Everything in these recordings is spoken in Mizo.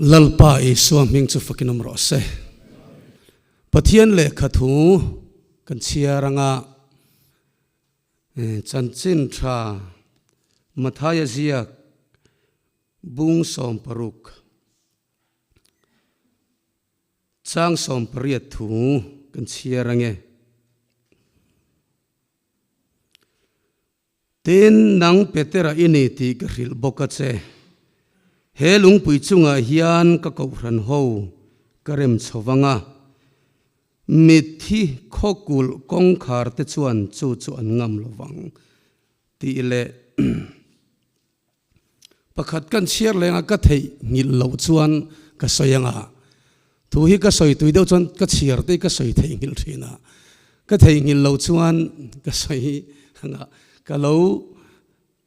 Lalpa Isua hming chu fakin awm rawh se. Pathian lehkha thu kan chhiar anga chanchin tha Mathaia ziak bung 60 chang 18 thu kan chhiar ange. Tin, nang Petera i ni tih ka hrilh bawk a che. He lungpui chungah hian ka kohhran ho ka rem chho vang a, mitthi khawkulh kawngkhar te chuan chu chu an ngam lo vang tih leh pakhat kan chhiar leng a ka theih nghilh loh chuan ka sawi ang a, thu hi ka sawi tui deuh chuan ka chhiar te hi ka sawi theih nghilh thin a, ka theih nghilh loh chuan ka sawi ang a, ka lo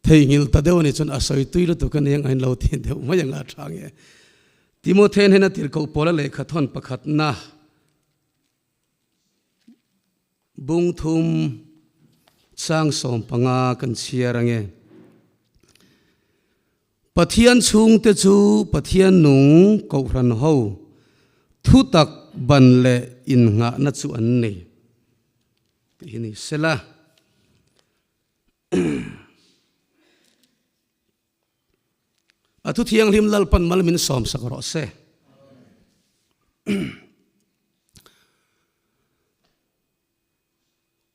theih nghilh ta deuh a nih chuan a sawi tui lutuk a nia ngain lo tih deuh mai ang a tha nge. Timothea hnena tirhkoh pawla lehkha thawn pakhatna Bung thum chang 15 kan chhiar ange. Pathian chhungte chu Pathian nung kohhran ho thutak ban leh innghahna chu an ni tih hi ni sela. A thu thianghlim Lalpan mal min sawmsak rawh se.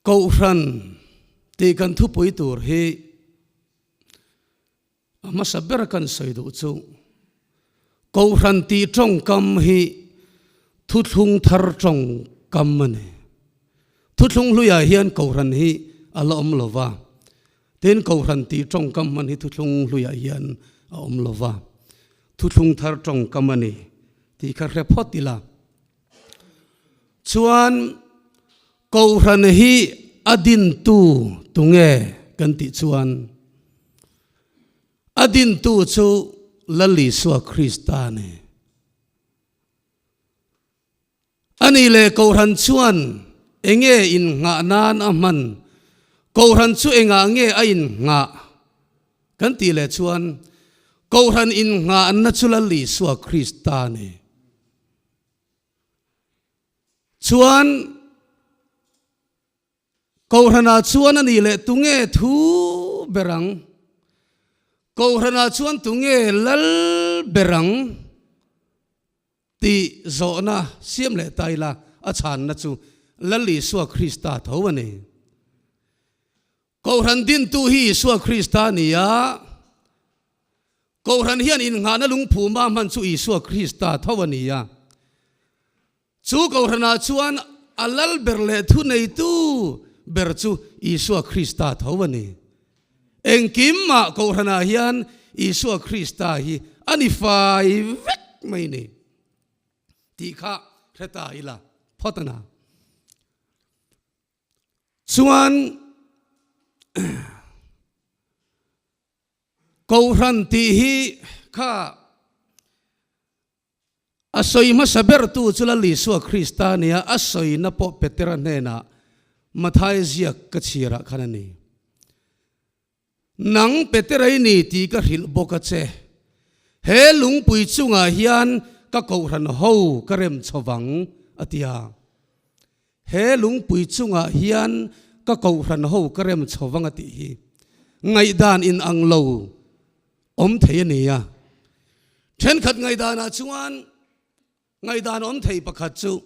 Kohhran tih kan thupui tur hi a hmasa ber kan sawi duh chu Kohhran tih tawngkam hi thuthlung thar tawngkam a ni. Thuthlung hluiah hian Kohhran hi a la awm lo va. Tin, Kohhran tih tawngkam hman hi thuthlung hluiah hian a awm lo va, thuthlung thar tawngkam a ni tih kha hre phawt ila. Chuan, Kohhran hi a dintu tunge kan tih chuan, a dintu chu Lal Isua Krista a ni. A nih leh Kohhran chuan enge innghah nan a hman? Kohhran chu engah nge a innghah? Kan tih leh chuan Kohhran innghahna chu Lal Isua Krista a ni. Chuan Kohhranah chuan a nih leh tunge thu ber ang? Kohhranah chuan tunge lal ber ang? Tih zawhna siam leh ta ila a chhanna chu Lal Isua Krista tho a ni. Kohhran dintu hi Isua Krista a ni a, Kohhran hian innghahna lungphuma hman chu Isua Krista tho a ni a. Chu Kohhranah chuan a lal ber leh thuneitu ber chu Isua Krista tho a ni. Engkim mah Kohhranah hian Isua Krista hi a ni fai vek mai ni tih kha hre ta ila phawt a na. Chuan Kohhran tih hi kha A sawi hmasa bertu chu Lal Isua Krista a ni a, a sawina pawh Petera hnenah Mathai ziak ka chhirah khan a ni. Nang Petera i ni tih ka hrilh bawk a che. He lungpui chungah hian ka kohhran ho ka rem chho vang, a ti a. He lungpui chungah hian ka kohhran ho ka rem chho vang a tih hi ngaihdan inang lo awm thei a ni a. Thenkhat ngaihdanah chuan ngaihdan awm thei pakhat chu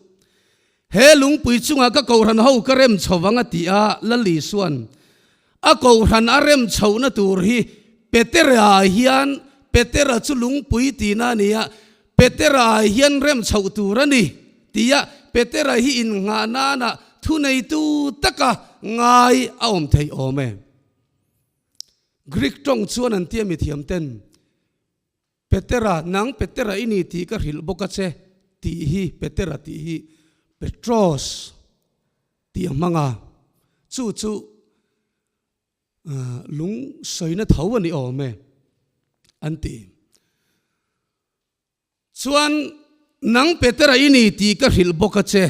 he lungpui chungah ka kohhran ho ka rem chho vang a ti a, Lal Isua'n a kohhran a rem chhohna tur hi Petera hian Petera chu lungpui tihna a ni a, Petera hian rem chhoh tur a ni tia Petera hi innghah nana thuneitu taka ngai a awm theih awm e. Greek tawng chuan an tia mithiam ten, Petera, nang Petera i ni tih ka hrilh bawk a che, tih hi Petera tih hi Petros tih a hmang a, chu chu lung sawina tho a ni awm e, an ti. Chuan, Nang Petera i ni tih ka hrilh bawk a che.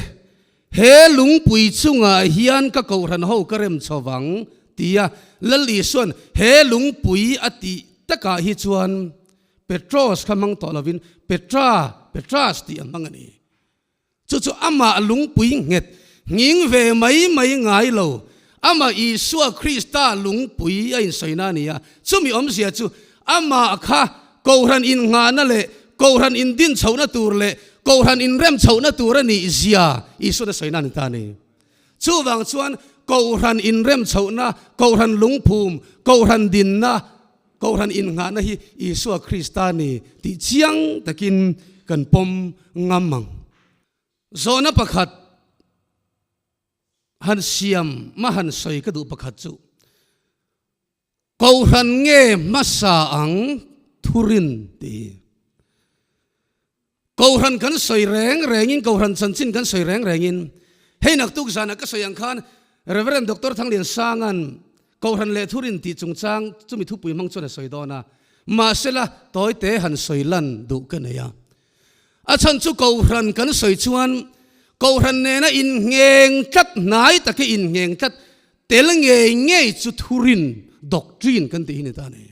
He lungpui chungah hian ka kohhran ho ka rem chho vang, tia Lal Isua'n he lungpui a tih takah hi chuan Petros kha hmang tawh lovin Petra, Petras tih a hmang a ni. Chu chu amah lungpui nghet nghing ve mai mai ngai lo, amah Isua Krista lungpui a insawina a ni a. Chumi awmzia chu amah kha Kohhran innghahna leh Kohhran indin chhohna tur leh Kohhran inrem chhohna tur a nih zia Isuan a sawina a ni ta a ni. Chuvang chuan Kohhran inrem chhohna, Kohhran lungphum, Kohhran dinna, Kohhran innghahna hi Isua Krista ni tih chiang takin kan pawm ngam ang. Zawhna pakhat han siam ma han sawi ka duh pakhat chu, Kohhran nge hmasa ang thurin tih hi. Kohhran kan sawi reng rengin, Kohhran chanchin kan sawi reng rengin, hei naktuk zanah ka sawi ang khan Rev. Doctor Thanglian Sanga'n Kohhran leh Thurin tih chungchang chumi thupui hmang chuan a sawi dawn a, mahsela tawite han sawi lan duh ka nei a. A chhan chu Kohhran kan sawi chuan Kohhran nena inngheng tlat, hnai taka inngheng tlat tel ngei ngei chu Thurin, doctrine, kan tih hi ni ta a ni.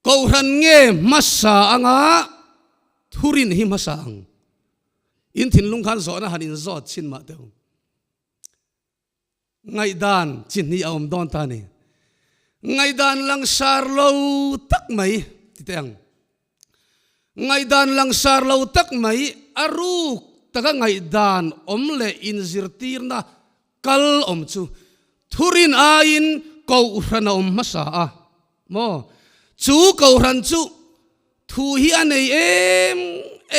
Kohhran nge hmasa anga thurin hi hmasa ang? In thinlung khan zawhna han inzawt chhin mah teh u. Ngaihdan chi hnih a awm dawn ta a ni. Ngaihdan langsar lo tak mai ti teh ang. Ngaihdan langsar lo tak mai a ruk taka ngaihdan awm leh inzirtirna kal awm chu thurin aiin kohhran a awm hmasa a maw? Chu kohhran chu thu hi a nei em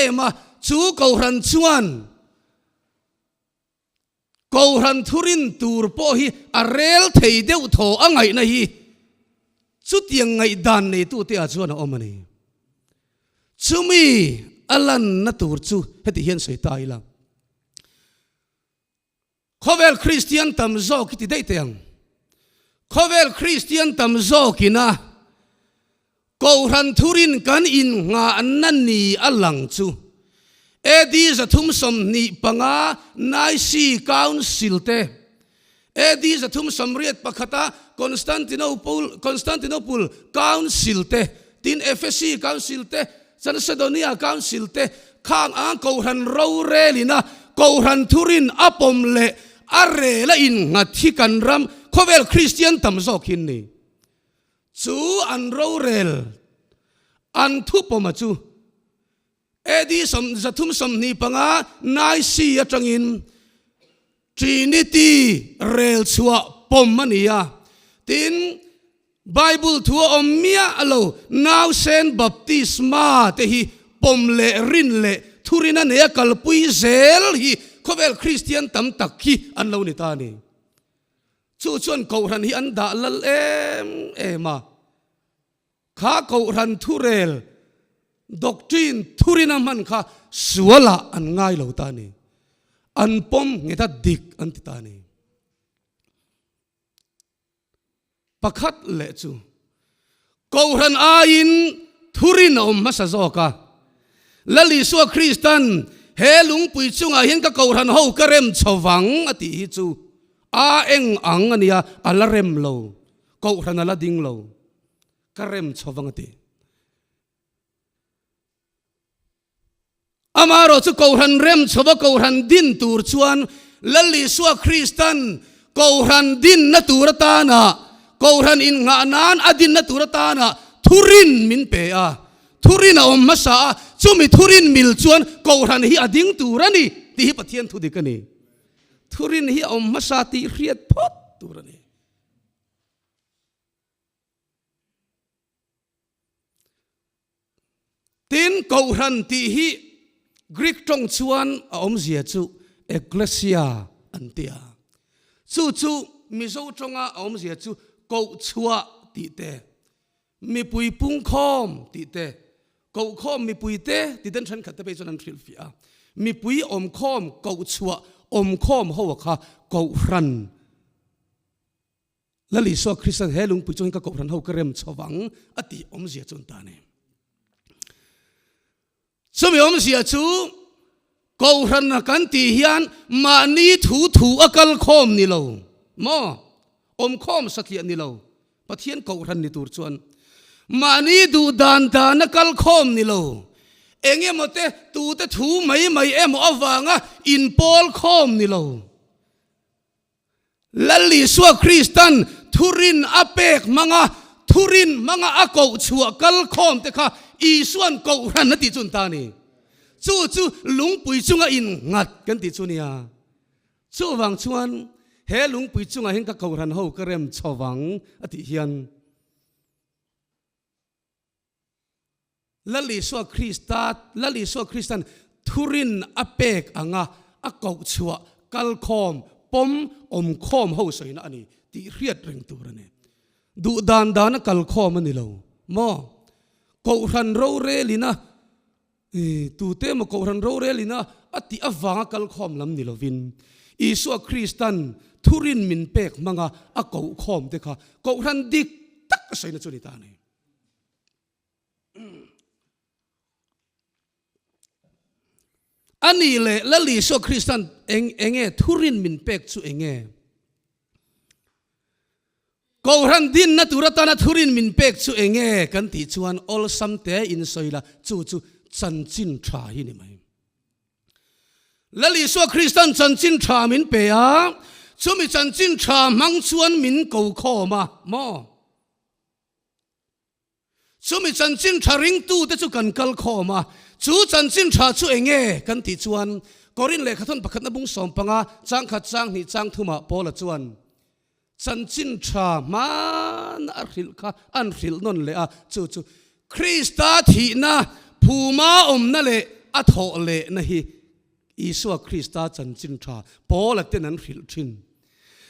em a, chu kohhran chuan Kohhran thurin tur pawh hi a rel thei deuh thaw a ngaihna hi chutiang ngaihdan neitute ah chuan a awm a ni. Chumi a lanna tur chu heti hian sawi ta ila. Khawvel Kristian tam zawk hi ti daih teh ang. Khawvel Kristian tam zawkina Kohhran thurin kan innghahna ni a lang chu AD 325 Nicene Council te, AD 381 a Constantinople Constantinople Council te, tin Ephesi Council te, Chalcedonia Council te khang ang Kohhran rorelina Kohhran thurin a pawm leh a rel a innghat hi kan ram khawvel Kristian tam zawk hi an ni. Chu an rorel an thupawma chu AD 325 Nicene atangin Trinity rel chhuah pawm a ni a. Tin, Bible thu a awm miah lo, nausen baptisma te hi pawm leh rin leh thurin a nei a kalpui zel hi khawvel Kristian tam tak hi an lo ni ta a ni. Chu chuan Kohhran hi an dah lal em em a, kha Kohhran thurel, doctrine, thurin a hman kha sualah an ngai lo ta a ni. An pawm nghet a dik an ti ta a ni. Pakhat leh chu Kohhran aiin thurin a awm hmasa zawk a. Lal Isua Kristan he lungpui chungah hian ka Kohhran ho ka rem chho vang a tih hi chu a eng ang a nia, a la rem lo, Kohhran a la ding lo, ka rem chho vang a ti. Amaherawh chu Kohhran rem chhova Kohhran din tur chuan Lal Isua Kristan Kohhran dinna tur atana Kohhran innghah nan a dinna tur atana thurin min pe a, thurin a awm hmasa a, chumi thurin mil chuan Kohhran hi a ding tur a ni tih hi Pathian thu dik a ni. Thurin hi a awm hmasa tih hriat phawt tur a ni. Tin, Kohhran tih hi Greek tawng chuan a awmzia chu ekklesia an ti a. Chu chu Mizo tawnga a awmzia chu kohchhuah tih te, mipui pungkhawm tih te, kohkhawm mipui te tih ten thenkhat te phei chuan an hrilhfiah a. Mipui awmkhawm, kohchhuah awmkhawm ho kha Kohhran Lal Isua Kristan he lungpui chuan ka kohhran ho ka rem chho vang a tih awmzia chu an ta a ni. Chumi awmzia chu kohhran kan tih hian mahni thu thu a kal khawm ni lo maw? Awm khawm satliah ni lo Pathian kohhran ni tur chuan. Mahni duh dan dana kal khawm ni lo, eng emaw te tute thu mai mai emaw avanga inpawl khawm ni lo. Lal Isua Kristan thurin a pek hmanga thurin hmanga a koh chhuah kal khawm te kha Isuan kohhran a tih chu an ta a ni. Chu chu lungpui chunga innghat kan tih chu a nia. Chuvang chuan he lungpui chungah hian ka kohhran ho ka rem chho vang a tih hian Lal Isua Krista, Lal Isua Kristan thurin a pek anga a koh chhuah kalkhawm, pawm, awmkhawm ho sawina a ni tih hriat reng tur a ni. Duh dan dana kalkhawm a ni lo maw? Kohhran rorelina, tute emaw kohhran rorelina a tih avanga kalkhawm lam ni lovin Isua Kristan thurin min pek hmanga a kohkhawm te kha kohhran dik tak a sawina chu a ni ta a ni. A nih leh Lal Isua Kristan eng enge thurin min pek chu enge? Kohhran dinna tur atana thurin min pek chu enge kan tih chuan awlsam te in sawi la, chu chu chanchin tha hi ni mai. Lal Isua Kristan chanchin tha min pe a, chumi chanchin tha hmang chuan min ko khawm a maw? Chumi chanchin tha ringtute chu kan kal khawm a, chu chanchin tha chu eng nge kan tih chuan Korin lehkhathawn pakhatna bung 15 changkhat changhnih changthumah Paula chuan chanchin tha hmana a hrilh kha an hrilh nawn leh a, chu chu Krista thihna phuma awmna leh a thawh lehna hi Isua Krista chanchin tha Paula ten an hrilh thin.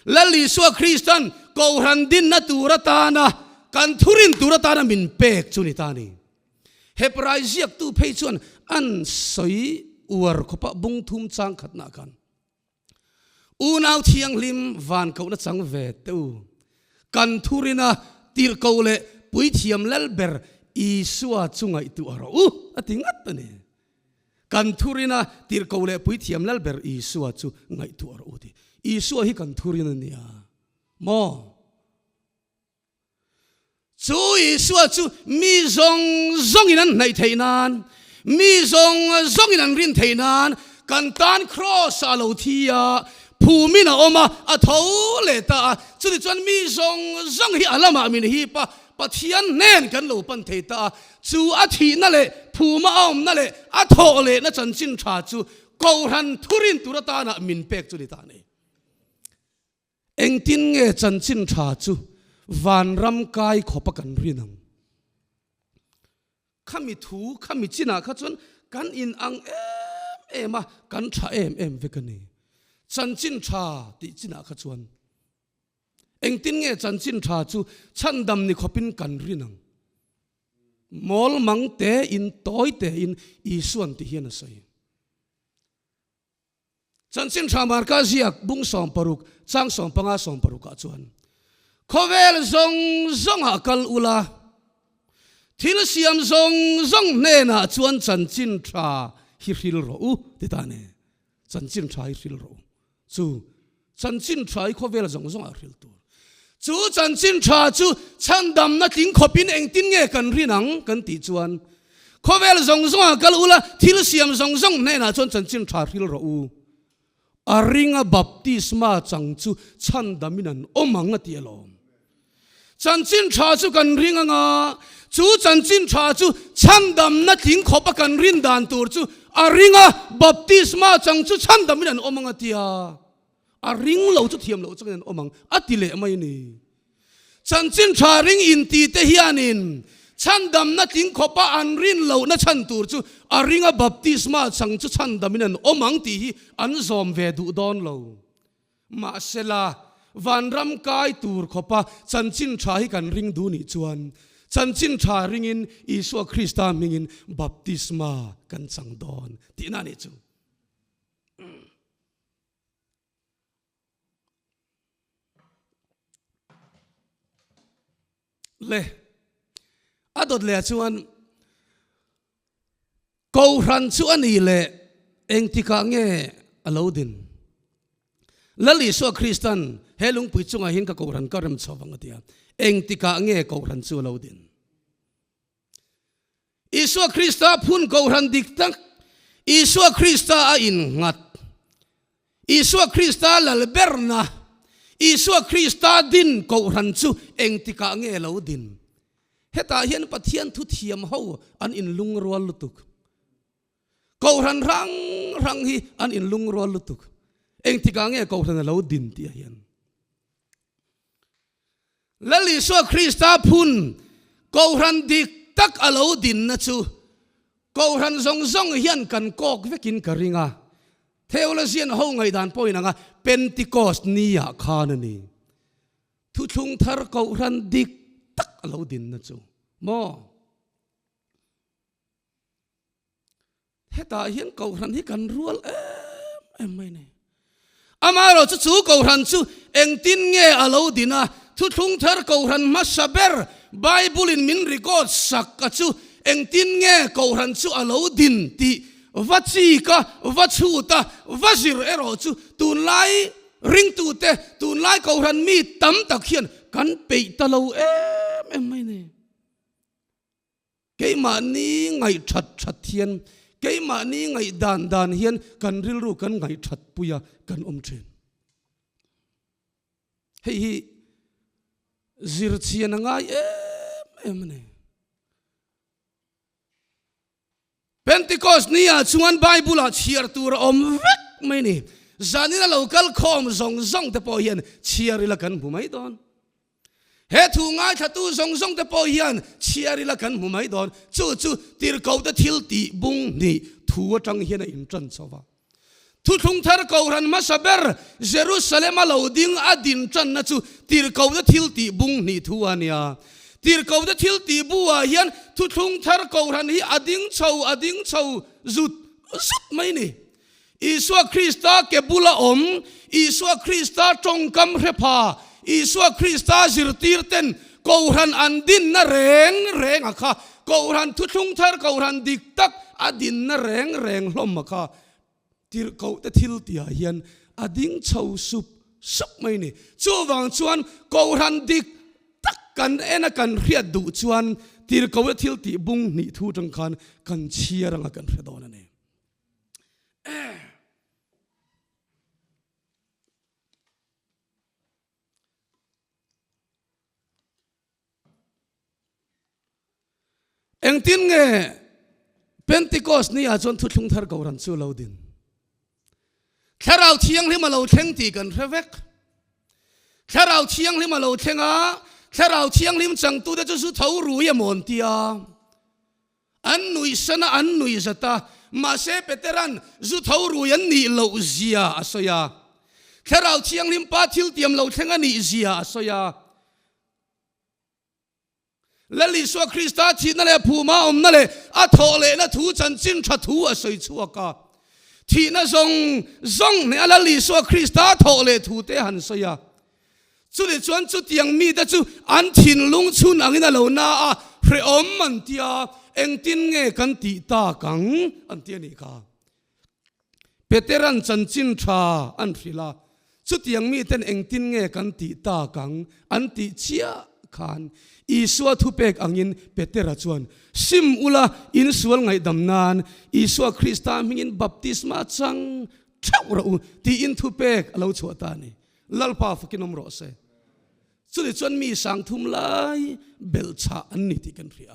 Lal Isua Kristan Kohhran dinna tur atana kan thurin tur atana min pek chu ni ta a ni. Hebrai ziaktu phei chuan an sawi uar khawpa bung thum chang khatnah khan unau thianghlim van kohna chang ve teh u. Kan thurina tirhkoh leh puithiam lal ber Isua chu ngaihtuah rawh u a ti ngat a ni. Kan thurina tirhkoh leh puithiam lal ber Isua chu ngaihtuah rawh u ti. Isua hi kan thurin a nia maw? Chu Isua chu mi zawng zawngin an hnaih theih nan, mi zawng zawngin an rin theih nan kan tan kraws ah a lo thi a, phumin a awm a, a tho leh ta a. Chutichuan mi zawng zawng hi a lamah min hip a, Pathian hnen kan lo pan thei ta a, chu a thihna leh phuma a awmna leh a thawh lehna chanchin tha chu Kohhran thurin tur atana min pek chu ni ta a ni. Engtin nge chanchin tha chu vanram kai khawpa kan rin ang? Khami thu, khami chinah kha chuan kan inang em em a, kan tha em em vek a ni. Chanchin tha tih chinah kha chuan. Engtin nge chanchin tha chu chhandam ni khawpin kan rin ang? Mawl mang tein, tawi tein Isuan ti hian a sawi. Chanchin tha Marka ziak bung 60 chang 15 60 ah chuan, Khawvel zawng zawngah kal ula, thil siam zawng zawng hnenah chuan chanchin tha hi hril rawh u ti ta a ni. Chanchin tha hi hril rawh u. Chu chanchin tha hi khawvel zawng zawng ah hril tur. Chu chanchin tha chu chhandamna tling khawpin engtin nge kan rin ang kan tih chuan khawvel zawng zawng ah kal ula thil siam zawng zawng hnenah chuan chanchin tha hril rawh u. A ringa baptisma chang chu chhandamin an awm ang a ti alawm. Chanchin tha chu kan ring anga, chu chanchin tha chu chhandamna tling khawpa kan rin dan tur chu a ring a, baptisma chang chu chhandamin an awm ang a ti a, a ring lo chu thiam loh changin an awm ang a ti leh mai a ni. Chanchin tha ring inti te hianin chhandamna tling khawpa an rin lohna chhan tur chu a ring a, baptisma chang chu chhandamin an awm ang tih hi an zawm ve duh dawn lo. Mahsela, vanram kai tur khawpa chanchin tha hi kan ring duh nih chuan, chanchin tha ringin Isua Krista hmingin baptisma kan chang dawn tihna a nih chu. Le, a dawt leh ah chuan Kohhran chu a nih leh engtikah nge a lo din? Lal Isua Kristan he lungpui chungah hian ka Kohhran ka rem chho vang a ti a, engtikah nge Kohhran chu a lo din? Isua Krista phun kohhran dik tak, Isua Krista a innghat, Isua Krista lal berna, Isua Krista din kohhran chu engtikah nge lo din? Hetah hian Pathian thu thiam ho an inlungrual lutuk. Kohhran hrang hrang hi an inlungrual lutuk. Engtikah nge kohhran a lo din tih ah hian. Lal Isua Krista phun kohhran dik tak a lo dinna chu kohhran zawng zawng hian kan kawk vekin ka ring a. Theologian ho ngaihdan pawhin anga Pentecost ni ah khan a ni. Thuthlung thar kohhran dik tak a lo dinna chu maw? Hetah hian kohhran hi kan rual em em mai ni. Amaherawh chu chu kohhran chu engtin nge a lo din a, thuthlung thar kohhran hmasa ber Bible in min record sak a chu engtin nge kohhran chu a lo din tih va chik a, va chhut a, va zir erawh chu tunlai ringtute, tunlai kohhran mi tam tak hian kan peih ta lo em em mai ni. Keimahni ngaihthat that hian, keimahni ngaihdan dan hian kan rilru kan ngaihthat pui a, kan awm thin. Hei hi zirchhian a ngai em em a ni. Pentecost ni ah chuan Bible ah chhiar tur a awm vek mai ni. Zanin a lo kal khawm zawng zawng te pawh hian chhiar ila kan hmu mai dawn. He thu ngaithlatu zawng zawng te pawh hian chhiar ila kan hmu mai dawn. Chu chu tirhkohte thil tih bung hnih thu atang hian a intan chho va. Thuthlung thar kohhran hmasa ber Jerusalem-a lo ding a din tanna chu tirhkohte thil tih bung hnih thu a nia. Tirhkohte thil tih bu-ah hian thuthlung thar kohhran hi a ding chho a ding chho zut zut mai ni. Isua Krista ke bula awm, Isua Krista tawngkam hre pha, Isua Krista zirtir ten Kohhran an dinna reng reng a kha, Kohhran thuthlung thar Kohhran dik tak a dinna reng reng hlawm a kha, tirhkoh te thil tihah hian a ding chho sup sup mai ni. Chuvang chuan Kohhran dik tak kan en a kan hriat duh chuan tirhkoh te thil tih bung hnih thu atang khan kan chhiar anga kan hre dawn a ni. Engtin nge Pentecost ni ah chuan thuthlung thar kohhran chu lo din. Thlarau thianghlim a lo thleng tih kan hre vek. Thlarau thianghlim a lo thleng a, Thlarau thianghlim changtute chu zu tho rui a mawn tia. An nuihsan a, an nuih zat a, mahse Petera'n zu tho rui an nih loh zia a sawi a. Thlarau Thianghlim Pa thil tiam lo thleng a nih zia a sawi a. Lal Isua Krista thihna leh phuma awmna leh a thawh lehna thu chanchin tha thu a sawi chhuak a. Thihna zawng zawng hneh a Lal Isua Krista thawh leh thu te han sawi a. Chutih chuan chutiang mite chu an thinlung chhun angin a lo na a, hrehawm an ti a, engtin nge kan tih tak ang an ti a nih kha. Petera'n chanchin tha an hrilh a, chutiang miten engtin nge kan tih tak ang an tih chiah khan Isua thupek angin Petera chuan, Sim ula, insual ngaihdam nan Isua Krista hmingin baptisma chang theuh rawh u tiin thupek a lo chhuah ta a ni. Lalpa fakin awm rawh se. Chutih chuan mi sangthum lai belhchhah an ni tih kan hria.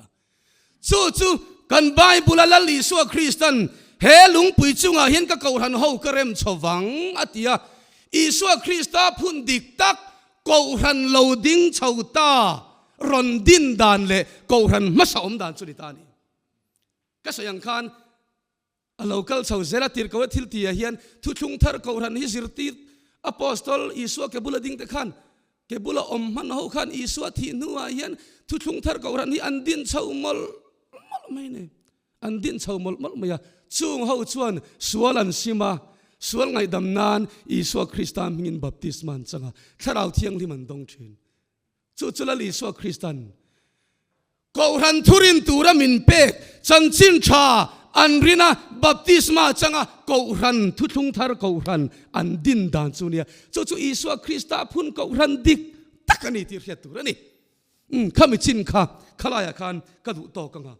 Chu chu kan Bible a Lal Isua Kristan he lungpui chungah hian ka kohhran ho ka rem chho vang a ti a. Isua Krista phun dik tak kohhran lo ding chho ta rawn din dan leh kohhran hmasa awm dan chu ni ta a ni. Ka sawi ang khan A lo kal chho zel a, tirhkoh a thil tihah hian thuthlung thar kohhran hi zirtir Apostol Isua ke bula ding te khan ke bula awm hman ho khan Isua thih hnuah hian thuthlung thar kohhran hi an din chho mawlh mawlh mai a ni. An din chho mawlh mawlh mai a, chung ho chuan sual an sim a, sual ngaihdam nan Isua Krista hmingin baptisma an chang a, Thlarau Thianghlim an dawng thin. Chu chu Lal Isua Kristan Kohhran thurin tura min pek chanchin tha an rin a, baptisma changa Kohhran thuthlung thar Kohhran an din dan chu nia. Chu chu Isua Krista phun Kohhran dik tak a ni tih hriat tur a ni. Umm, khami chin kha khalaiah khan ka duh tawk anga.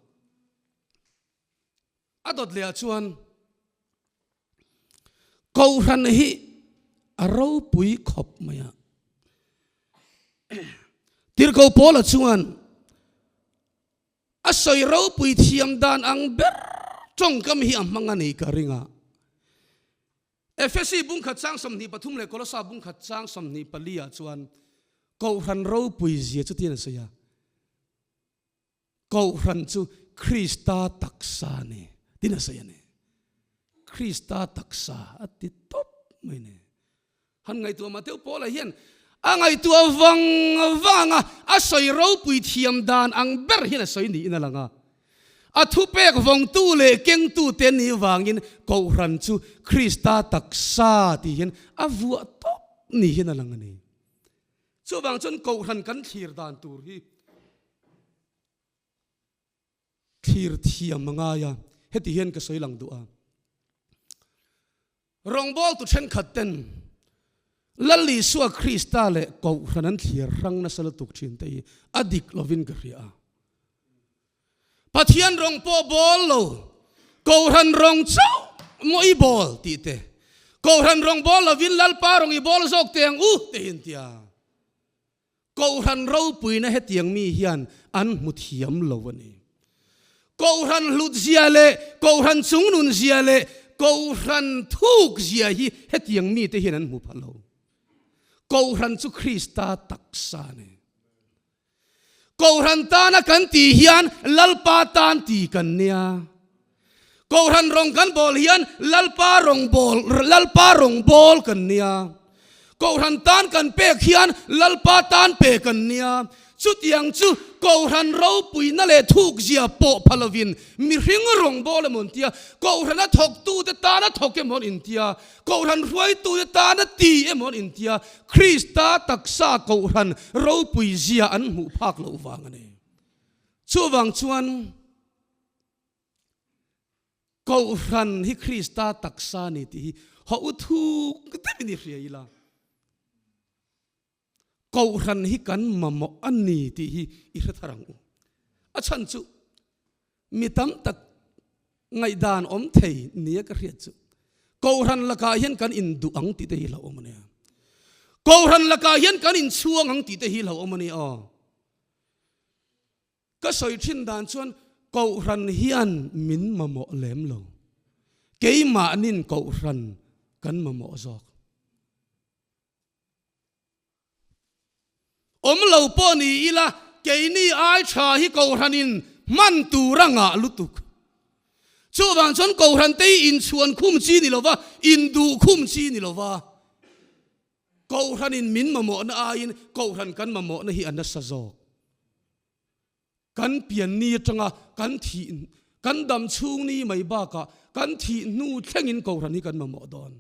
dawt leh ah chuan Kohhran hi a ropui khawp mai a. Tirhkoh Paula chuan a sawi ropui thiam dan ang ber tawngkam hi a hmang a ni ka ring a. Efesi bungkhat chang 23 leh Kolosa bungkhat chang 24 ah chuan Kohhran ropui zia chutin a sawi a. Kohhran chu Krista taksa a ni tiin a sawi a ni. Krista taksa a ti tawp mai ni. Han ngaihtuah mah teuh Paula hian a ngaihtuah vang vang a, a sawi ropui thiam dan ang ber hian a sawi niin a lang a. A thupek vawngtu leh kengtute an nih vangin Kohhran chu Krista taksa tih hian a vuah tawp ni hian a lang a ni. Chuvang chuan Kohhran kan thlir dan tur hi thlir thiam a ngai a, heti hian ka sawi lang duh a. Rawngbawltu thenkhat ten Lal Isua Krista leh Kohhran an thlir hrang nasa lutuk thin te hi a dik lovin ka hria a. Pathian rawng pawh bawl lo, Kohhran rawng chauh maw i bawl tih te, Kohhran rawng bawl lovin Lalpa rawng i bawl zawk teh ang u te hi an ti a. Kohhran ropuina hetiang mi hian an hmu thiam lo a ni. Kohhran hlut zia leh Kohhran chungnun zia leh Kohhran thuk zia hi hetiang mite hian an hmu pha lo. Kohhran chu Krista taksa a ni. Kohhran tana kan tih hian Lalpa tan ti kan nia. Kohhran rawng kan bawl hian Lalpa rawng bawl, Lalpa rawng bawl kan nia. Kohhran tan kan pek hian Lalpa tan pe kan nia. Chutiang chu Kohhran ropuina leh thukzia pawh pha lovin mihring rawng bawl emaw an tia, Kohhrana thawktute tana thawk emaw an intia, Kohhran hruaitute tana ti emaw an intia, Krista taksa Kohhran ropui zia an hmuh phak loh vang a ni. Chuvang chuan Kohhran hi Krista taksa a ni tih hi haw u thuk deuhin i hria ila. Kohhran hi kan mamawh a ni tih hi i hre thar ang u. A chhan chu mi tam tak ngaihdan awm thei nia ka hriat chu Kohhran lakah hian kan induh ang tih te hi hlauhawm a nia. Kohhran lakah hian kan inchhuang ang tih te hi hlauhawm a ni aw. Ka sawi thin dan chuan Kohhran hian min mamawh lem lo. Keimahnin Kohhran kan mamawh zawk. Awm lo pawh ni ila, keini ai tha hi Kohhranin hman tur a ngah lutuk. Chuvang chuan Kohhran te hi inchhuan khum chi ni lova, induh khum chi ni lova, Kohhranin min mamawhna aiin Kohhran kan mamawhna hi a nasa zawk. Kan pian ni atanga kan thih, kan dam chhung ni mai bakah kan thih hnu thlengin Kohhran hi kan mamawh dawn.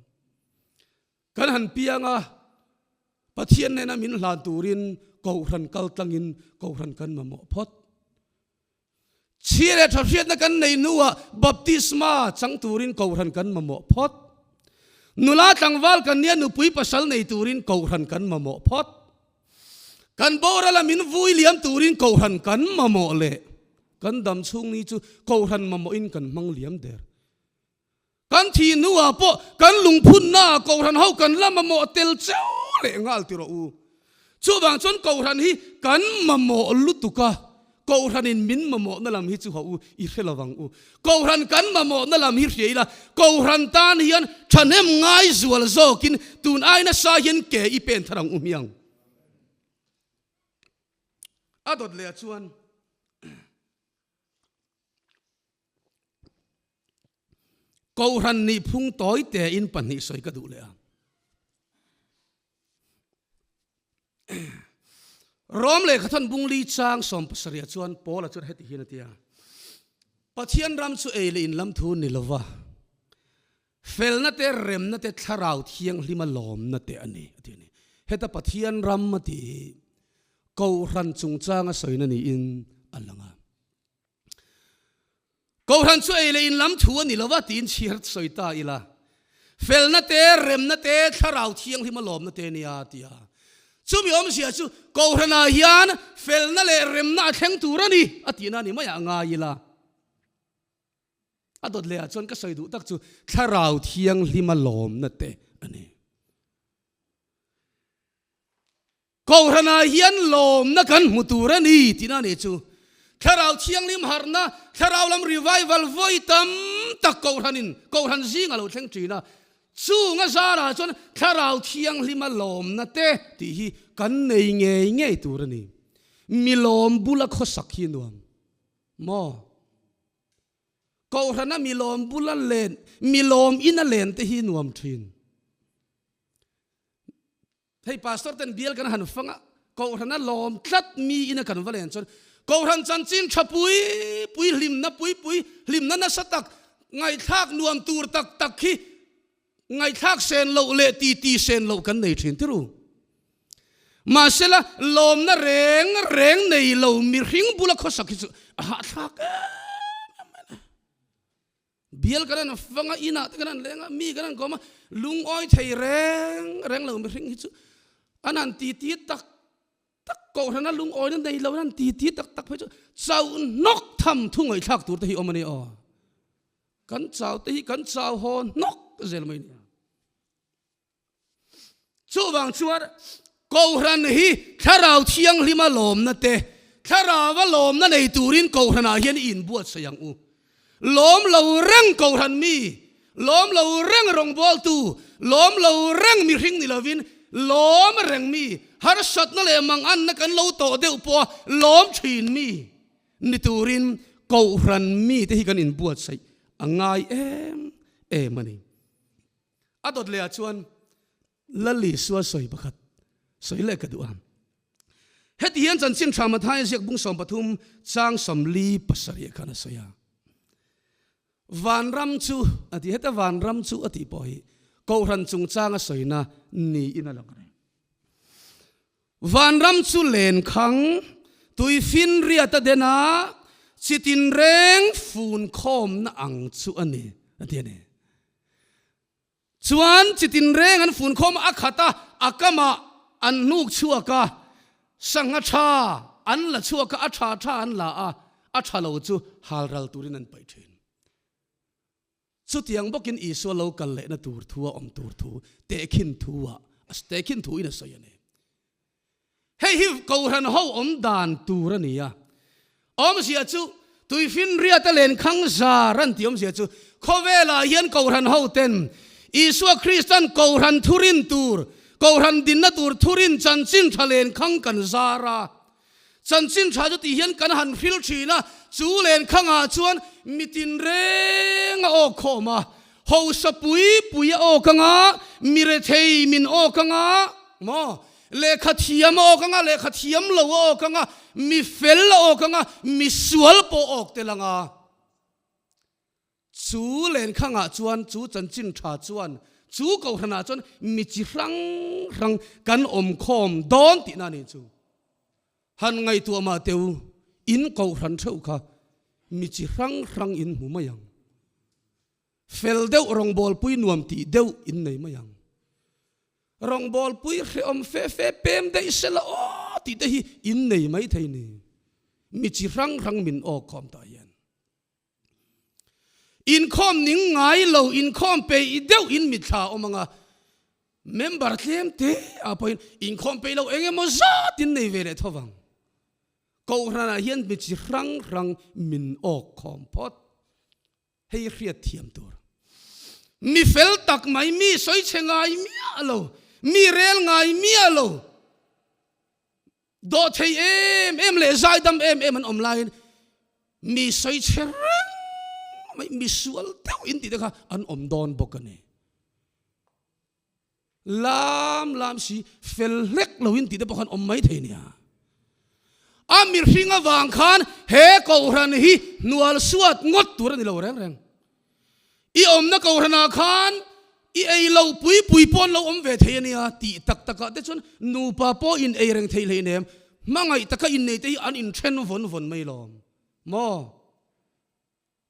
Kan han piang a, Pathian nena min hlan turin Kohhran kal tlangin Kohhran kan mamawh phawt. Chhia leh tha hriatna kan nei hnuah baptisma chang turin Kohhran kan mamawh phawt. Nula tlangval kan nia nupui pasal nei turin Kohhran kan mamawh phawt. Kan boral a min vui liam turin Kohhran kan mamawh leh kan dam chhung ni chu Kohhran mamawhin kan hmang liam der. Kan thih hnuah pawh kan lungphunnaah Kohhran ho kan la mamawh tel cheu leh nghal ti rawh u. Chuvang chuan Kohhran hi kan mamawh lutuk a, Kohhranin min mamawhna lam hi chu hawh u, i hre lovang u. Kohhran kan mamawhna lam hi hria ila, Kohhran tan hian thahnem ngai zual zawkin tun ai nasa hian ke i pen thar ang u hmiang. A dawt leh ah chuan Kohhran nih phung tawi tein pahnih sawi ka duh leh a. Rom lehkhathawn bungli chang 70 chuan Paula chuan heti hian a ti a, Pathian ram chu ei leh in lam thu ni lova, felna te, remna te, thlarau thianghlima lawmna te a ni, a ti a ni. Heta Pathian ram a tih hi Kohhran chungchanga sawina niin a lang a. Kohhran chu ei leh in lam thu a ni lo va tiin chhiar sawi ta ila. Felna te, remna te, thlarau thianghlim a lawmna te nia a ti a. Chumi awmzia chu Kohhranah hian felna leh remna a thleng tur a ni a tihna a ni maiah a ngai ila. A dawt leh ah chuan ka sawi duh tak chu Thlarau Thianghlima lawmna te a ni. Kohhranah hian lawmna kan hmu tur a ni tihna a nih chu. Thlarau Thianghlim harhna, Thlarau lam revival vawi tam tak Kohhranin Kohhran zingah lo thleng thin a. Chung a zarah chuan Thlarau Thianghlima lawmna te tih hi kan nei ngei ngei tur a ni. Mi lawm bula khawsak hi nuam maw? Kohhrana mi lawm bula len, mi lawm ina len te hi nuam thin. Hei pastor ten bial kan han fang a, kohhrana lawm tlat mi ina kan va len chuan kohhran chanchin tha pui pui hlimna pui pui hlimna nasa tak ngaihthlak nuam tur tak tak hi ngaihthlak sen loh leh ti ti sen loh kan nei thin tiru. Mahsela lawmna reng reng nei lo mihring bula khawsak hi chu a hahthlak em em mai a. Bial kan an fang a, inah te kan an leng a, mi kan an kawm a, lungawi thei reng reng lo mihring hi chu an han ti ti tak tak kohhrana lungawina nei lo an han ti ti tak tak phei chu chauh hnawk tham thu ngaihthlak tur te hi awm a ni aw. Kan chau te hi kan chau haw hnawk zel mai nia. Chuvang chuan Kohhran hi Thlarau Thianghlima lawmna te, Thlarauva lawmna nei turin Kohhranah hian i inbuatsaih ang u. Lawm lo reng Kohhran mi, lawm lo reng rawngbawltu, lawm lo reng mihring ni lovin lawm reng mi, harsatna leh manganna kan lo tawh deuh pawha lawm thin mi ni turin Kohhran mite hi kan inbuatsaih a ngai em em a ni. A dawt leh ah chuan Lal Isua sawi pakhat sawi leh ka duh a. Heti hian chanchin tha Mathaia ziak bung 13 chang 47 khan a sawi a. Vanram chu a ti, heta vanram chu a tih pawh hi Kohhran chungchang a sawina niin a lang reng. Vanram chu lenkhang, tuifinriat a den a, chi tinreng fun khawmna ang chu a ni, a ti a ni. Chuan chi tinreng an fun khawm a khat a, a kamah an hnuk chhuak a, sangha tha an la chhuak a, a tha tha an la a, a tha lo chu halral turin an paih thin. Chutiang bawkin Isua lo kal lehna tur thu a awm tur thu tehkhin thu ah tehkhin thu in a sawi a ni. Hei hi Kohhran ho awm dan tur a ni a. Awmzia chu Tuifinriata lenkhang zar an tih awmzia chu khawvelah hian Kohhran ho ten Isua Kristan Kohhran thurin tur, Kohhran dinna tur thurin chanchin tha lenkhang kan zar a. Chanchin tha chu tih hian kan han hril thin a, chu lenkhangah chuan mi tinreng a awk khawm a, hausa pui pui a awk anga, mi rethei min awk anga, maw, lehkha thiam a awk anga, lehkha thiam lo a awk anga, mi fel a awk anga, mi sual pawh a awk tel anga. Chu lenkhangah chuan, chu chanchin tha chuan, chu kohhranah chuan mi chi hrang hrang kan awm khawm dawn tihna a ni chu. Han ngaihtuah mah teh u, in kohhran theuh kha mi chi hrang hrang in hmu mai ang. Fel deuh rawngbawlpui nuam tih deuh in nei mai ang. Rawngbawlpui hrehawm fe fe pem daih sela aw tih te hi in nei mai thei ni. Mi chi hrang hrang min awk khawm tah hian. Inkhawm ning ngai lo, inkhawm peih deuh in mitthla a awm ang a, member tlem te ah pawhin inkhawm peih lo eng emaw zat in nei ve leh tho vang. Kohhranah hian mi chi hrang hrang min awk khawm phawt. Hei hriat thiam tur. Mi fel tak mai, mi sawi chhe ngai miah lo, mi rel ngai miah lo, Dawh thei em em leh zaidam em em an awm laiin mi sawi chhe reng mai, mi sual deuh in tih te kha an awm dawn bawk a ni. Lam lam si fel hlek lo in tih te pawh khan awm mai thei nia. A mihring avang khan he kohhran hi hnual suat ngawt tur a ni lo reng reng. I awmna kohhranah khan i ei lo pui pui pawh an lo awm ve thei a nia tih tak takah te chuan nupa pawh in ei reng thei hleinem, hmangaih taka innei te hi an inthen vawn vawn mai lawm maw?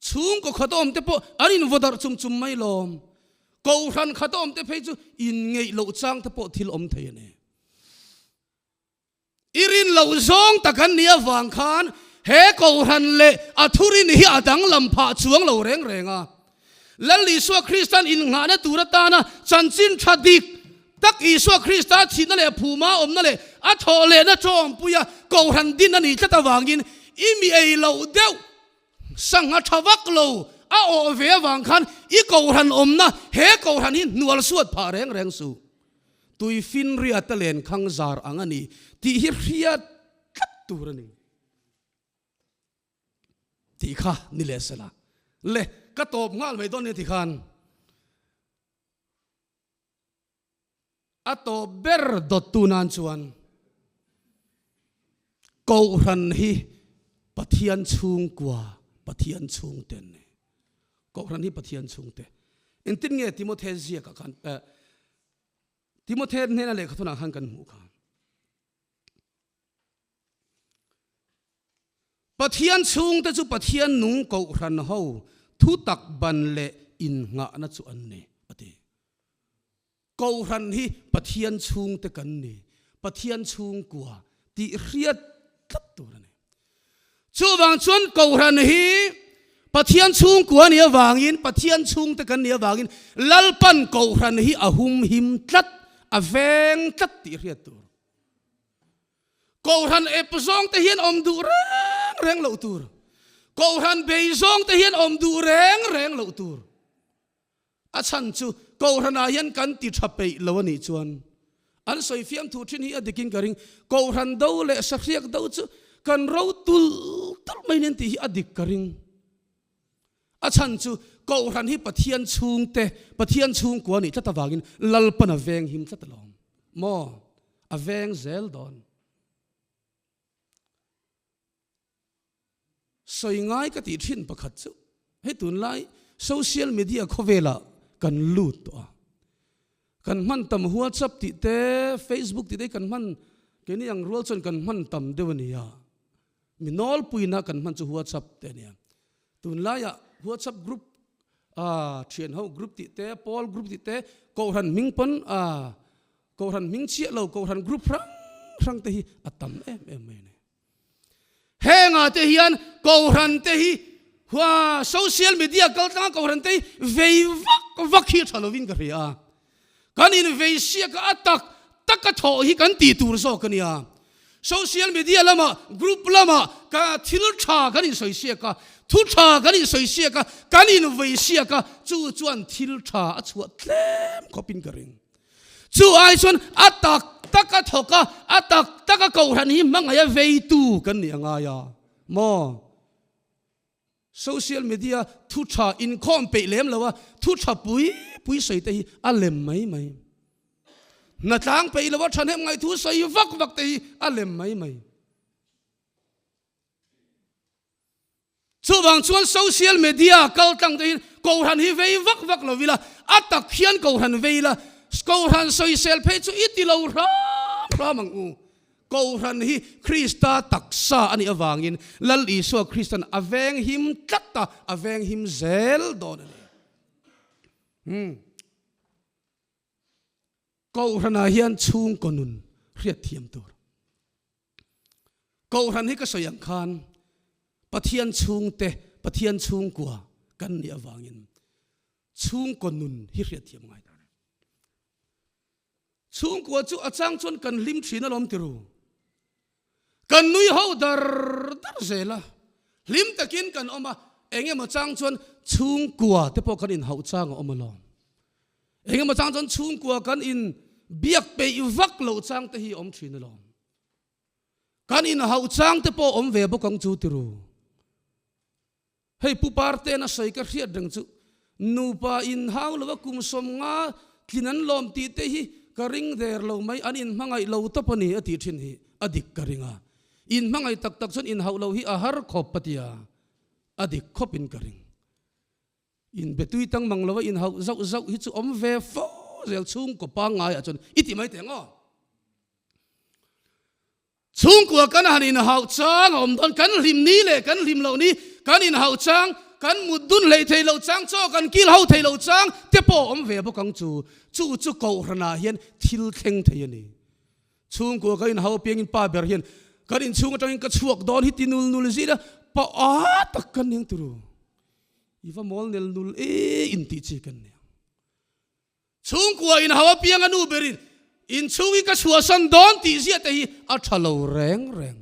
Chhungkaw khat a awm te pawh an invaw darh chum chum mai lawm. Kohhran khat a awm te phei chu inngeih loh chang te pawh thil awm thei a ni. I rin loh zawng tak an nih avang khan He Kohhran leh a thurin hi a danglam phah chuang lo reng reng a. Lal Isua Kristan innghahna tur atana chanchin tha dik tak Isua Krista thihna leh phuma awmna leh a thawh lehna tawngpuia Kohhran din a nih tlat avangin i mi ei loh deuh sangha tha vak lo a awh ve avang khan i Kohhran awmna he Kohhran hi hnual suat phah reng reng suh. Tuifinriata lenkhang zar ang a ni tih hi hriat tlat tur a ni. Tih kha ni leh sela. Le, ka tawp nghal mai dawn nia ti khan a tawp ber dawttu nan chuan Kohhran hi Pathian chhungkua, Pathian chhungte an ni. Kohhran hi Pathian chhungte. Engtin nge Timothe ziakah khan eh Timothe hnena lehkhathawnah khan kan hmuh kha. Pathian chhungte chu Pathian nung kohhran ho thutak ban leh innghahna chu an ni, a ti. Kohhran hi Pathian chhungte kan ni, Pathian chhungkua tih hriat tlat tur a ni. Chuvang chuan kohhran hi Pathian chhungkua nih avangin, Pathian chhungte kan nih avangin Lalpan kohhran hi a humhim tlat, a veng tlat tih hriat tur. Kohhran ep zawng te hian awm duh reng reng loh tur. Kohhran bei zawng te hian awm duh reng reng loh tur. A chhan chu Kohhranah hian kan ti tha peih lo a nih chuan an sawi fiam thu thin hi a dikin ka ring. Kohhran do leh sahriak do chu kan ro tul tul mai nen tih hi a dik ka ring. A chhan chu Kohhran hi Pathian chhungte, Pathian chhungkua nih tlat avangin Lalpan a veng him tlat alawm. Maw? A veng zel dawn. Sawi ngai ka tih thin pakhat chu hei tunlai social media khawvelah kan lut tawh a. Kan hman tam WhatsApp tih te, Facebook tih te hi kan hman keini ang rual chuan kan hman tam deuh a nia. Mi nawlpuina kan hman chu WhatsApp te a nia. Tunlaiah WhatsApp group ah thian ho group tih te, pawl group tih te, kohhran hming pawn ah kohhran hming chiah lo kohhran group hrang hrang te hi a tam em em mai a ni. Hengah te hian kohhran te hi hua social media kal tlanga kohhran te hi vei vak vak hi a tha lovin ka hria a. Kan invei siak a tak taka thawh hi kan tih tur zawk a nia. Social media lamah, group lamah ka thil tha kan insawi siak a, thu tha kan insawi siak a, kan invei siak a, chu chuan thil tha a chhuah tlem khawpin ka ring. Chu ai chuan a tak taka thawk a, a tak taka kohhran hi hmangaih a veitu kan nih a ngai a maw? Social media thu tha inkhawm peih lem lo a, thu tha pui pui sawi te hi a lem mai mai. Hnatlang peih lo a thahnem ngaih thu sawi vak vak te hi a lem mai mai. Chuvang chuan social media kal tlang te hi Kohhran hi vei vak vak lo ila, a tak hian Kohhran vei ila, Kohhran sawisel phei chu i ti lo hram hram ang u. Kohhran hi Krista taksa a nih avangin Lal Isua Kristan a veng him tlat a, a veng him zel dawn a ni. Hmm. Kohhranah hian chhungkaw nun hriat thiam tur. Kohhran hi ka sawi ang khan Pathian chhungte, Pathian chhungkua kan nih avangin chhungkaw nun hi hriat thiam ngai ta. Chhungkua chu a chang chuan kan hlim thin alawm ti ru. Kan nui ho dar dar zel a, hlim takin kan awm a, eng emaw chang chuan chhungkua te pawh kan inhauh chang a awm alawm. Eng emaw chang chuan chhungkua kan in biak peih vak loh chang te hi a awm thin alawm. Kan inhauh chang te pawh awm ve bawk ang chu ti ru. Hei Pu Parte'n a sawi ka hriat reng chu nupa inhau lova kum 50 tlin an lawm tih te hi ka ring der lo mai, an inhmangaih lo tawp a ni a tih thin hi a dik ka ring a. Inhmangaih tak tak chuan inhauh lo hi a har khawp a ti a, a dik khawpin ka ring. Inbetui tang mang lova inhauh zauh zauh hi chu awm ve fo zel chhungkaw pangngaiah chuan i ti mai teh ang aw. Chhungkua kan han inhauh chang a awm dawn, kan hlim ni leh kan hlim loh ni, kan inhauh chang, kan mut dun hlei thei loh chang, chaw kan kil ho thei loh chang te pawh a awm ve bawk ang chu. Chu chu Kohhranah hian thil thleng thei a ni. Chhungkua kan inhauh apiangin pa ber hian. Kan inchhung atangin ka chhuak dawn hi ti nul nul zir a, pa a tak kan eng turu. I va mawl nel nul e in tih chi kan nia. Chhungkua in hau apiang a nu berin inchhung hi ka chhuahsan dawn tih ziah te hi a tha lo reng reng.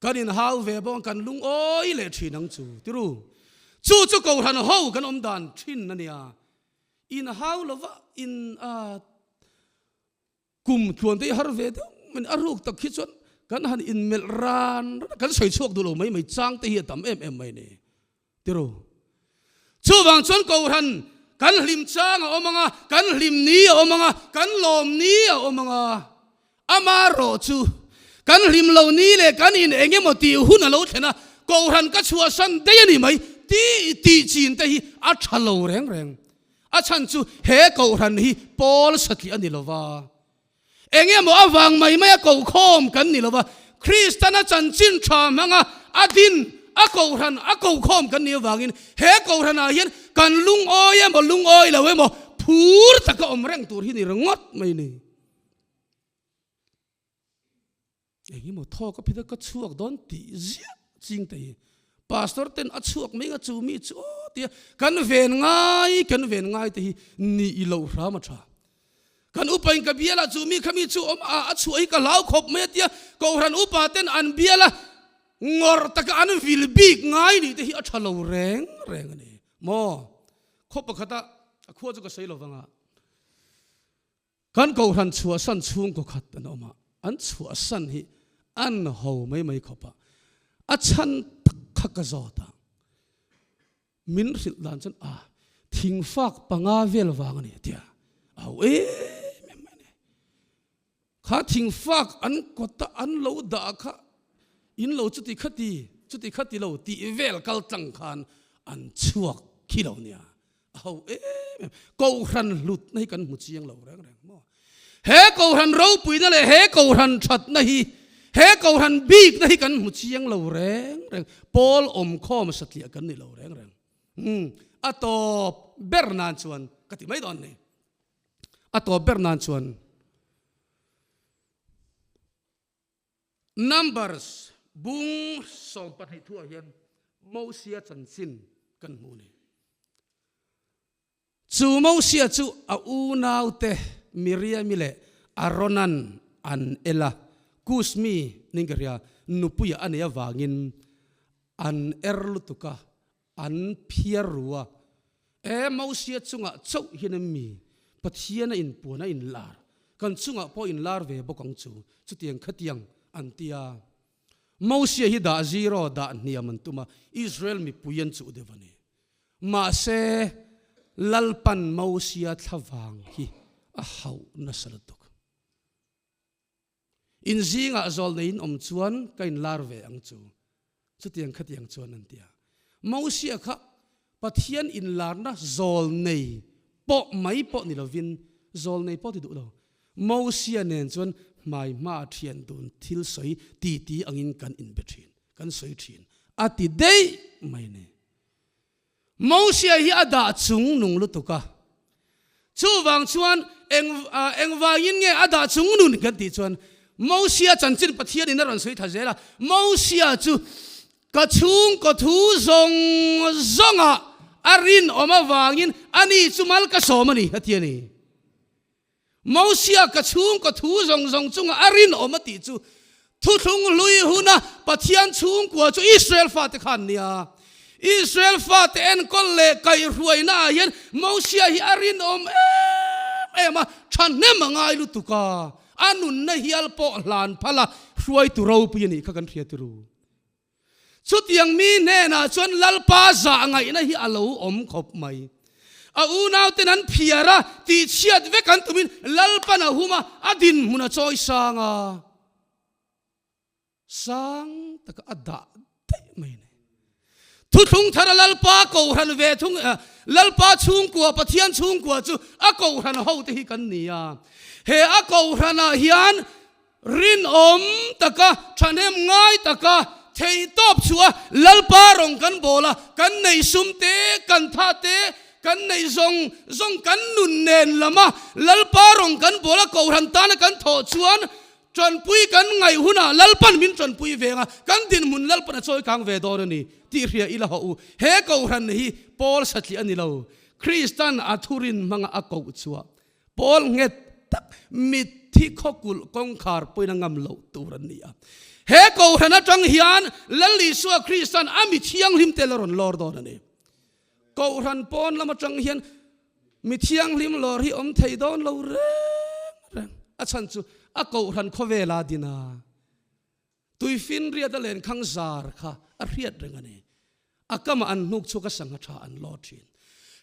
Kan inhau ve bawk kan lungawi leh thin ang chu tiru. Chu chu Kohhran ho kan awm dan thin a nia. Inhau lova in a kum tluan te hi har ve deuh mai a ruk tak hi chuan kan han inmelh ran ran a, kan sawi chhuak duh lo mai mai chang te hi a tam em em mai ni tiru. Chuvang chuan Kohhran kan hlim chang a awm ang a, kan hlim ni a awm ang a, kan lawm ni a awm ang a. Amarawh chu kan hlim lo ni leh kan in eng emaw tih hun a lo thlen a, Kohhran ka chhuahsan daih a ni mai tih tih chin te hi a tha lo reng reng. A chhan chu he Kohhran hi pawl satliah a ni lo va. Eng emaw avang mai maia kohkhawm kan ni lo va, Kristana chanchin tha hmanga a din a kohhran a kohkhawm kan nih avangin he kohhranah hian kan lungawi emaw lungawi lo emaw phur taka awm reng tur hi ni ringawt mai ni. Eng emaw thawk a phit a ka chhuak dawn tih ziah ching te hi Pastor ten a chhuak mai nga chu mi chu aw tia kan ven ngai kan ven ngai te hi ni i lo hram a tha. Kan upa in ka bial ah chu mi kha mi chu awm a a chhuah hi ka hlau khawp mai a tia Kohhran upa ten an bial a ngawrh taka an vil bik ngai nih te hi a tha lo reng reng a ni maw. Khaw pakhat a a khua chu ka sawi lovang a. Kan Kohhran chhuahsan chhungkaw khat an awm a, an chhuahsan hi an ho mai mai khawp a, a chhan tak kha ka zawt a, min hrilh dan chuan a thingfak panga vel vang a ni a ti a, a ho em em mai a ni. Kha thingfak an kawta an lo dah kha in lo chuti khati chuti khati lo tih vel kal tlang khan an chhuak khi lo nia. A ho em em. Kohhran hlutna hi kan hmu chiang lo reng reng maw? He kohhran ropuina leh he kohhran thatna hi, he kohhran bikna hi kan hmu chiang lo reng reng. Pawl awmkhawm satliah kan ni lo reng reng. Umm, a tawp ber nan chuan ka ti mai dawn ni. A tawp ber nan chuan Numbers bung 12 thuah hian Mosia chanchin kan hmu a ni. Chu Mosia chu a unaute Miriami leh Aaronan an el a, Kus mi ning ka hria, nupuia a nei avangin an er lutuk a, an phiar ru a. E Mosia chungah chauh hian em mi Pathian a inpuan a inlar, kan chungah pawh inlar ve bawk ang chu, chutiang khatiang an ti a. Mosia hi dah zero, dah hniam an tum a, Israel mipui an chuh deuh a ni. Mahse, Lalpan Mosia thlavang hi a hauh nasa lutuk. In zingah zawl neiin awm chuan ka inlar ve ang chu. Chutiang khatiang chuan an ti a. Mosia kha Pathian inlarna zawl nei pawh mai pawh ni lovin zawl nei pawh ti duh lo. Mosia nen chuan hmai hma thian dun thil sawi titi angin kan inbe thin, kan sawi thin a ti daih mai a ni. Mosia hi a dah chung nung lutuk a, chuvang chuan eng engvangin nge a dah chung nun kan tih chuan Mosia chanchin Pathianin a rawn sawi tha zel a, Mosia chu ka chhungkaw thu zawng zawngah a rinawm avangin ani chu mal ka sawm a ni a ti a ni. Mosia ka chhungkaw thu zawng zawng chunga a rinawm a tih chu thuthlung hlui huna Pathian chhungkua chu Israel fate kha an nia. Israel fate enkawl leh kaihhruaina ah hian Mosia hi a rinawm em em a, thahnem a ngai lutuk a, a nunna hial pawh hlan phal a hruaitu ropui a nih kha kan hria tiru. Chutiang mi hnenah chuan Lalpa zah ngaihna hi a lo awm khawp mai. A unauten an phiar a, tihchhiat vek an tumin Lalpan a hum a, a dinhmun a chawi sang a, sang taka a dah daih mai a ni. Thuthlung thara Lalpa kohhran ve thung, Lalpa chhungkua, Pathian chhungkua chu a kohhran hote hi kan ni a. He a kohhranah hian Rinawm taka, thahnem ngai taka, theihtawp chhuah a Lalpa rawng kan bawl a, kan neih sum te, kan tha te, kan neih zawng zawng kan nun nen lam a Lalpa rawng kan bawl a, Kohhran tana kan thawh chuan. Ṭanpui kan ngaih hunah Lalpan min ṭanpui ve ang a, kan dinhmun Lalpan a chawi kang ve dawn a ni tih hria ila hawh u. He Kohhran hi Paul satliah a ni lo, Kristan a thurin hmanga a koh chhuah Paul nghet tak mitthi khawkulh kawngkhar pawhin a ngam loh tur an ni a. He Kohhran aṭang hian Lal Isua Kristan a mi thianghlim te la rawn lawr dawn a ni. Kohhran pawn lam aṭang hian mi thianghlim lawr hi awm thei dawn lo reng reng. A chhan chu a Kohhran khawvela din a, tuifinriat a lenkhang zar kha a hriat reng a ni. A kamah an hnuk chhuak a sangha tha an law thin.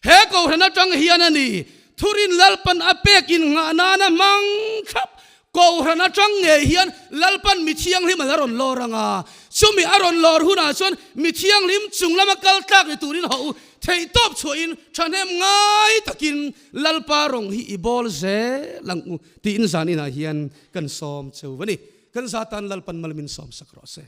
He Kohhran atang hian a ni, Thurin Lalpan a pek in nghah nana hmang thlap Kohhran atang ngei hian Lalpan mi thianghlim a la rawn lawr ang a, chumi a rawn lawr hunah chuan mi thianghlim chung lama kal tlak ni turin hawh u theihtawp chhuahin thahnem ngai takin Lalpa rawng hi i bawl zel ang u tiin zan inah hian kan sawm cheu va ni. Kan za tan Lalpan mal min sawm sak rawh se.